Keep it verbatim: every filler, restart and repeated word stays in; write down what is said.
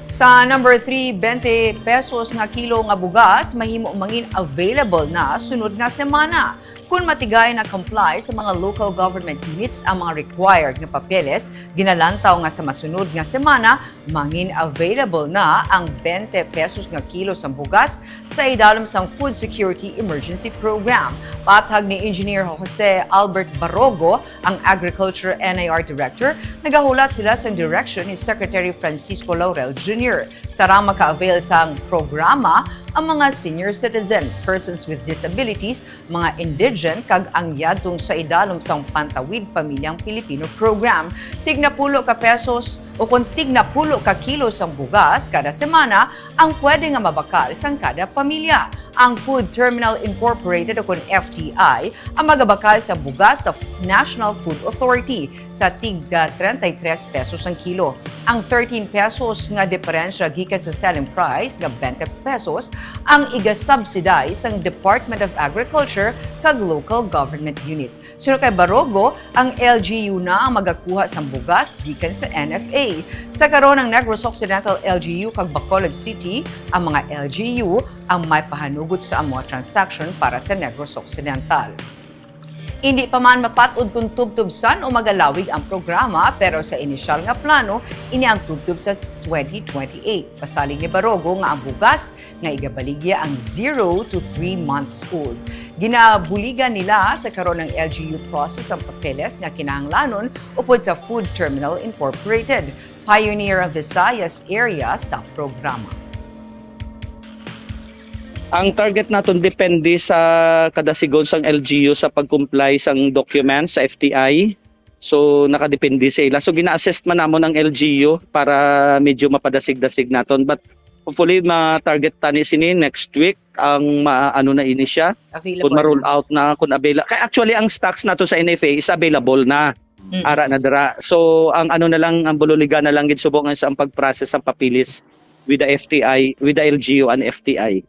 Sa number three, twenty pesos nga kilo nga bugas mahimo mangin available na sunod nga semana. Kon matigay na comply sa mga local government units ang mga required nga papeles, ginalantaw nga sa masunod nga semana mangin available na ang twenty pesos nga kilo sang bugas sa idalom sang Food Security Emergency Program. Pathag ni Engineer Jose Albert Barogo, ang Agriculture N I R Director, nagahulat sila sang direksyon ni Secretary Francisco Laurel Junior. Sarang maka-avail sang programa ang mga senior citizen, persons with disabilities, mga indigent, kag ang yadtong sa idalom sang Pantawid Pamilyang Pilipino Program. Tignapulo ka pesos o kon tignapulo ka kilo sang bugas kada semana ang pwede nga mabakal sang kada pamilya. Ang Food Terminal Incorporated o kon F T I ang magabakal sa bugas sa National Food Authority sa tig treinta y tres pesos ang kilo. Ang thirteen pesos nga diferensya gikan sa selling price nga twenty pesos ang iga-subsidize sang Department of Agriculture kag local government unit. Suno kay Barogo, ang L G U na ang magakuha sang bugas gikan sa N F A. Sa karon, ang Negros Occidental L G U kag Bacolod City ang mga L G U ang may pahanugot sa amo nga transaction para sa Negros Occidental. Indi pa man mapat-od kon tubtob san-o magalawig ang programa, pero sa inisyal nga plano, ini ang tubtob sa twenty twenty-eight. Pasalig ni Barogo nga ang bugas nga igabaligya ang zero to three months old. Ginabuligan nila sa karon ang L G U process ang papeles nga kinahanglanon upod sa Food Terminal Incorporated. Pioneer ang Visayas area sa programa. Ang target naton depende sa kadasigon sang L G U sa pag-comply sang documents sa F T I. So, nakadepende sa ila. So, gina-assist man namon ang L G U para medyo mapadasig-dasig naton. But hopefully, ma-target tani sini next week ang ma-, ano na ini siya. Kung Available ma-roll na. out na, kung available. Kaya actually, ang stocks nato sa N F A is available na. Mm. Ara na dira. So, ang ano na lang, ang bululigan na lang gid subong sa ang pag-process ang papeles with the F T I, with the L G U and F T I.